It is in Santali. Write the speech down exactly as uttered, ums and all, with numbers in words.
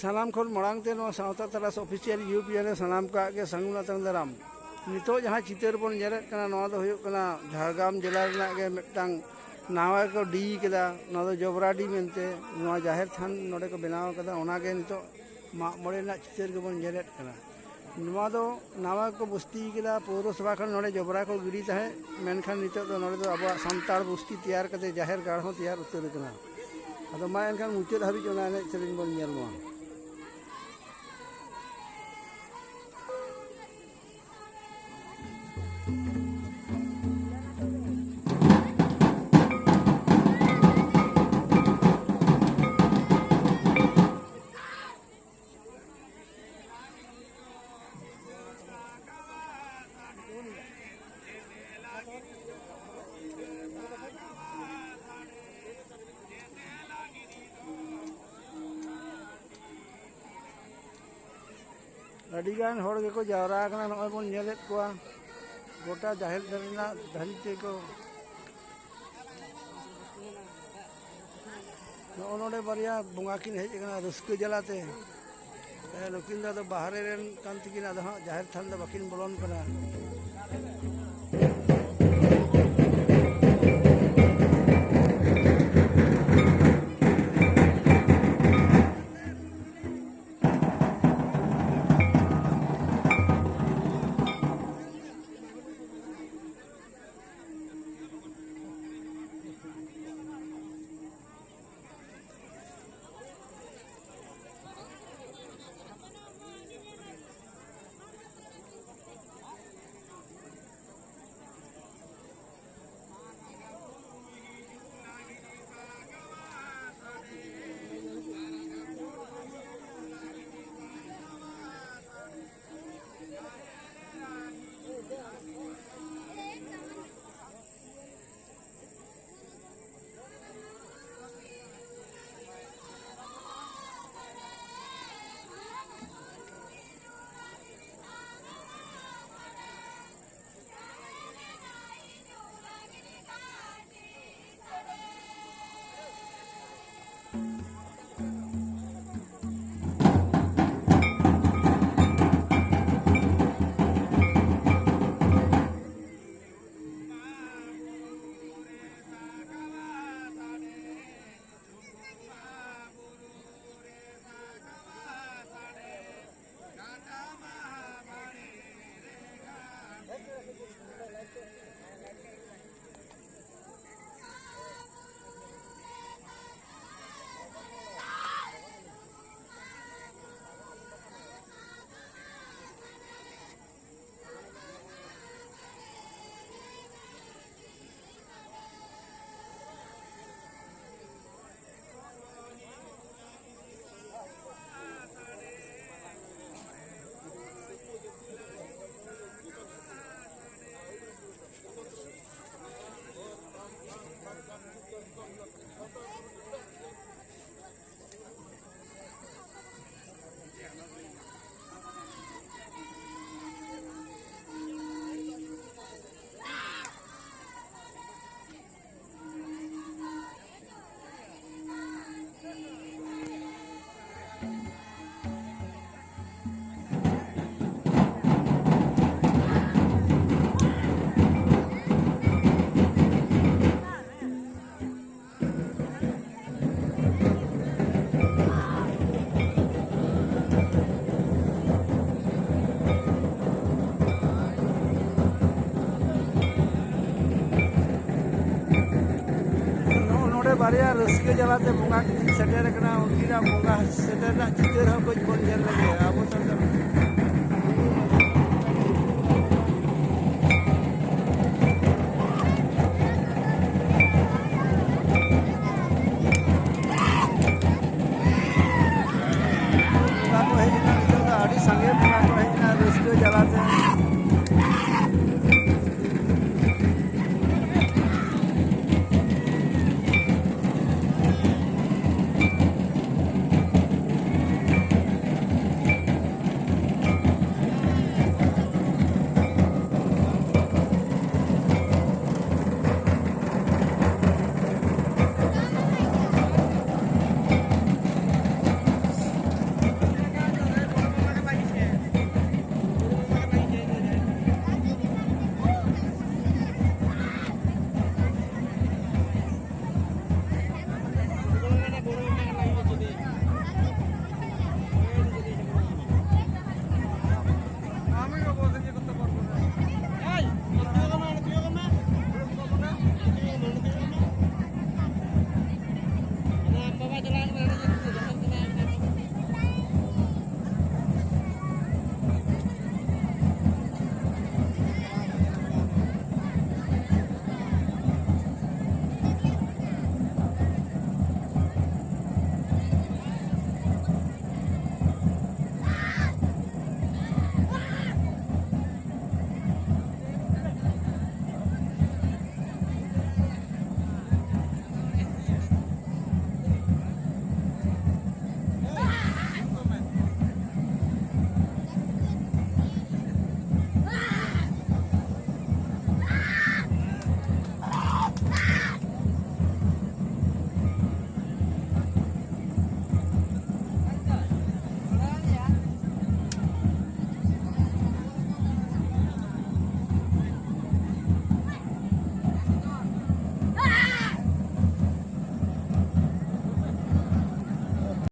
ᱥᱟᱱᱟᱢ ᱠᱷᱚᱱ ᱢᱟᱲᱟᱝ ᱛᱮ ᱱᱚᱣᱟ ᱥᱟᱶᱛᱟ ᱛᱟᱨᱟᱥ ᱚᱯᱷᱤᱥᱤᱭᱟᱞ ᱤᱭᱩ ᱯᱤ ᱮᱱ ᱮ ᱥᱟᱱᱟᱢ ᱠᱚᱣᱟᱜ ᱜᱮ ᱥᱟᱹᱜᱩᱱ ᱟᱛᱟᱝ ᱫᱟᱨᱟᱢ᱾ ᱱᱤᱛᱚᱜ ᱡᱟᱦᱟᱸ ᱪᱤᱛᱟᱹᱨ ᱵᱚᱱ ᱧᱮᱞᱮᱫ ᱠᱟᱱᱟ, ᱱᱚᱣᱟ ᱫᱚ ᱦᱩᱭᱩᱜ ᱠᱟᱱᱟ ᱡᱷᱟᱲᱜᱨᱟᱢ ᱡᱮᱞᱟ ᱨᱮᱱᱟᱜ ᱜᱮ ᱢᱤᱫᱴᱟᱝ ᱱᱟᱣᱟ ᱠᱚ ᱰᱤ ᱠᱮᱫᱟ, ᱱᱚᱣᱟ ᱫᱚ ᱡᱚᱵᱽᱨᱟ ᱰᱤ ᱢᱮᱱᱛᱮ ᱱᱚᱣᱟ ᱡᱟᱦᱮᱨ ᱛᱷᱟᱱ ᱱᱚᱰᱮ ᱠᱚ ᱵᱮᱱᱟᱣ ᱠᱟᱫᱟ᱾ ᱚᱱᱟᱜᱮ ᱱᱤᱛᱚᱜ ᱢᱟᱜ ᱢᱚᱬᱮ ᱨᱮᱱᱟᱜ ᱪᱤᱛᱟᱹᱨ ᱜᱮᱵᱚᱱ ᱧᱮᱞᱮᱫ ᱠᱟᱱᱟ᱾ ᱱᱚᱣᱟ ᱫᱚ ᱱᱟᱣᱟ ᱠᱚ ᱵᱚᱥᱛᱤ ᱠᱮᱫᱟ, ᱯᱳᱣᱨᱚᱥᱚᱵᱷᱟ ᱠᱷᱚᱱ ᱱᱚᱰᱮ ᱡᱚᱵᱽᱨᱟ ᱠᱚ ᱜᱤᱰᱤ ᱛᱟᱦᱮᱸᱫ, ᱢᱮᱱᱠᱷᱟᱱ ᱱᱤᱛᱚᱜ ᱫᱚ ᱱᱚᱰᱮ ᱫᱚ ᱟᱵᱚᱣᱟᱜ ᱥᱟᱱᱛᱟᱲ ᱵᱚᱥᱛᱤ ᱛᱮᱭᱟᱨ ᱠᱟᱛᱮ ᱡᱟᱦᱮᱨ ᱜᱟᱲ ᱦᱚᱸ ᱛᱮᱭᱟᱨ ᱩᱛᱟᱹᱨ ᱟᱠᱟᱱᱟ᱾ ᱟᱫᱚ ᱢᱟ ᱮᱱᱠᱷᱟᱱ ᱢᱩᱪᱟᱹᱫ ᱦᱟᱹᱵᱤᱡ ᱚᱱᱟ ᱮᱱᱮᱡ ᱥᱮᱨᱮᱧ ᱵᱚᱱ ᱧᱮᱞ ᱢᱟ᱾ ᱟᱹᱰᱤᱜᱟᱱ ᱦᱚᱲ ᱜᱮᱠᱚ ᱡᱟᱣᱨᱟ ᱟᱠᱟᱱᱟ᱾ ᱱᱚᱜᱼᱚᱭ ᱵᱚᱱ ᱧᱮᱞᱮᱫ ᱠᱚᱣᱟ, ᱜᱚᱴᱟ ᱡᱟᱦᱮᱨ ᱫᱷᱟᱨᱮ ᱨᱮᱱᱟᱜ ᱫᱷᱟᱹᱨᱤ ᱛᱮᱠᱚ, ᱱᱚᱜᱼᱚ ᱱᱚᱰᱮ ᱵᱟᱨᱭᱟ ᱵᱚᱸᱜᱟ ᱠᱤᱱ ᱦᱮᱡ ᱟᱠᱟᱱᱟ ᱨᱟᱹᱥᱠᱟᱹ ᱡᱟᱞᱟᱛᱮ᱾ ᱦᱮᱸ, ᱱᱩᱠᱤᱱ ᱫᱚ ᱟᱫᱚ ᱵᱟᱦᱨᱮ ᱨᱮᱱ ᱠᱟᱱ ᱛᱮᱠᱤᱱ, ᱟᱫᱚ ᱦᱟᱸᱜ ᱡᱟᱦᱮᱨ ᱛᱷᱟᱱ ᱫᱚ ᱵᱟᱹᱠᱤᱱ ᱵᱚᱞᱚᱱ ᱠᱟᱱᱟ᱾ ᱨᱮᱭᱟᱜ ᱨᱟᱹᱥᱠᱟᱹ ᱡᱟᱞᱟᱛᱮ ᱵᱚᱸᱜᱟ ᱠᱤᱱ ᱥᱮᱴᱮᱨ ᱟᱠᱟᱱᱟ᱾ ᱩᱱᱠᱤᱱᱟᱜ ᱵᱚᱸᱜᱟ ᱥᱮᱴᱮᱨ ᱨᱮᱱᱟᱜ ᱪᱤᱛᱟᱹᱨ ᱦᱚᱸ ᱠᱟᱹᱡ ᱵᱚᱱ ᱧᱮᱞ ᱞᱮᱜᱮ ᱟᱵᱚ ᱥᱟᱱᱛᱟᱲ᱾